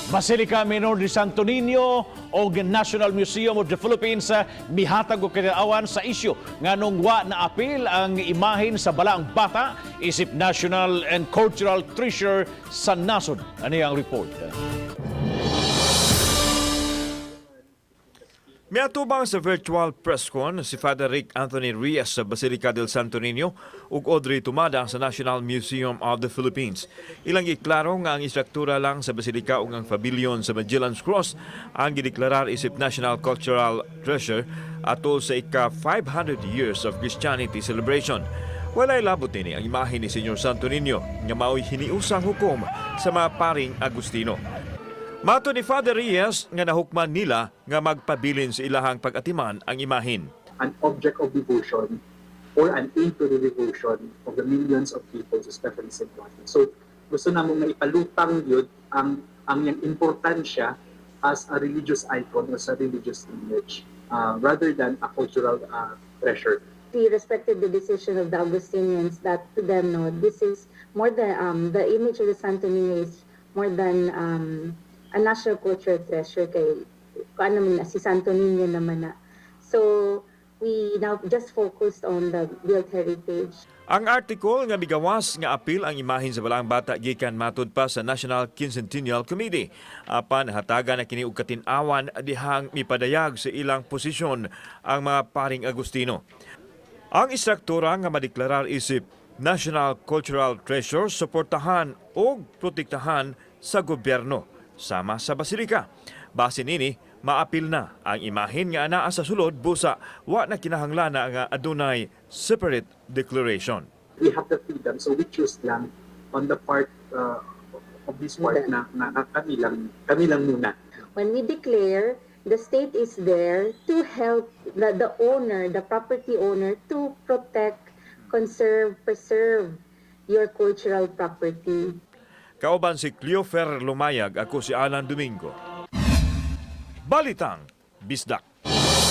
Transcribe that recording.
Basilica Minor de Santo Niño o National Museum of the Philippines mihatag og katin-awan sa isyu nganong wa na apil ang imahen sa Balaang Bata isip national and cultural treasure sa nasod. Ani ang report. Miatubang sa virtual press con si Father Rick Anthony Reyes sa Basilica del Santo Niño ug Audrey Tumada sa National Museum of the Philippines. Ilang giklaro nga ang istruktura lang sa Basilica ug ang pavilion sa Magellan's Cross ang gideklarar isip National Cultural Treasure atol sa ika 500 years of Christianity celebration. Walay labot nini ang imahe ni Senyor Santo Niño nga mao'y hiniusang hukom sa mga paring Agustino. Mato ni Father Reyes nga nahukman nila nga magpabilin sa ilahang pag-atiman ang imahin. An object of devotion or an aid to the devotion of the millions of people, especially Cebuano. So, gusto namo nga ipalutang yun ang iyang importansya as a religious icon or sa religious image rather than a cultural treasure. We respected the decision of the Augustinians that to them, no, this is more than the image of the Santo Niño is more than a national cultural treasure kay kuan naman na, si Santo Niño naman na. So we now just focused on the built heritage. Ang article nga migawas nga apil ang imahin sa Balaang Bata gikan matud pa sa National Quincentennial Committee. Apan hatagan na kini og katin-awan dihang mipadayag sa ilang posisyon ang mga paring Agustino. Ang istruktura nga madeklarar isip National Cultural Treasure suportahan o protektahan sa gobyerno sama sa basilika. Base nini, maapil na ang imahin nga anaa sa sulod busa wa na kinahanglan na nga adunay separate declaration. We have the freedom, so we choose lang on the part of this part na kami lang muna. When we declare, the state is there to help the owner, the property owner, to protect, conserve, preserve your cultural property. Kauban si Cleofer Lumayag, ako si Alan Domingo. Balitang Bisdak.